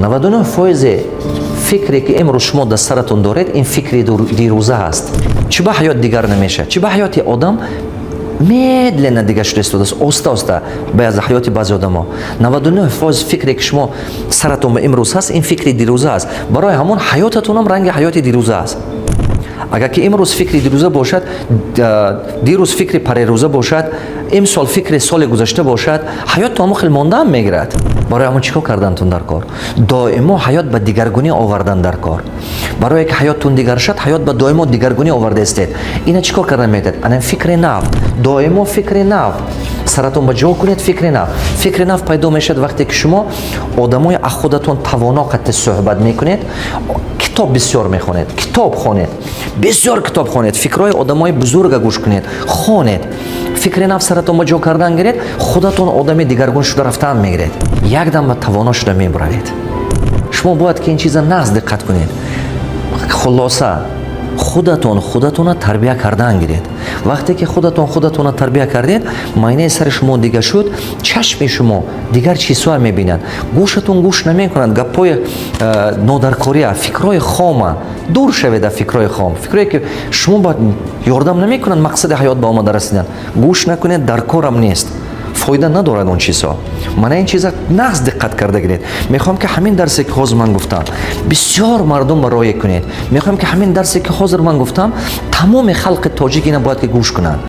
99% фикре, ки имрӯз шумо дар саратон доред, ин фикри дирӯза ҳаст. Чӣ ба ҳаёт дигар намешавад? Чӣ ба ҳаёти одам медленно дигар шуда истодааст, оста оста баъзе ҳаёти баъзе одамо? 99% фикре, ки шумо саратон ба имрӯз ҳаст, ин фикри дирӯза аст. Барои ҳамон ҳаётатонам ранги ҳаёти дирӯза аст. Агар ки имрӯз фикри дирӯза бошад, дирӯз фикри парерӯза бошад, имсол фикри соли гузашта бошад, ҳаёт то ҳамон хел мондаам мегирад. Барои ҳамон чӣ кор кардантун дар кор? Доимо ҳаёт ба дигаргунӣ овардан дар кор. Барое ки ҳаёттун дигар шад, ҳаёт ба доимо дигаргунӣ оварда истед. Ина чӣ кор кардан метавонед? Ана фикри нав, доимо фикри нав саратон ба ҷо кунед. Фикри нав, фикри нав пайдо мешавад, вақте ки шумо одамои аз худатон тавоно қатъи суҳбат мекунед, китоб бисёр мехонед. Китоб хонед, бисёр китоб хонед, фикрҳои одамои бузурга гӯш кунед, хонед, фикри нав саратон ба ҷо кардан гиред. Худатон одами дигаргун шуда рафтаам мегиред, якдам ба тавоно шуда мебаравед. Шумо бояд ки ин чиза нағз диққат кунед. Хулоса, худатон худатона тарбия кардан гиред. Вақте ки худатон худатона тарбия кардед, майнаи сари шумо дига шуд, чашми шумо дигар чизҳоя мебинад, гӯшатон гӯш намекунад гапҳои нодаркория, фикрҳои хома. Дур шавед аз фикрҳои хом, фикрое ки шумо ба ёрдам намекунанд мақсади ҳаёт ба омада расидан. Гӯш накунед, дар корам нест, фоида надорад он чизҳо. Мана ин чиза нағз диққат карда гиред. Мехоҳам, ки ҳамин дарсе, ки ҳозир ман гуфтам, бисёр мардум ба роя кунед. Мехоҳам, ки ҳамин дарсе, ки ҳозир ман гуфтам, тамоми халқи тоҷик ина бояд ки гӯш кунанд.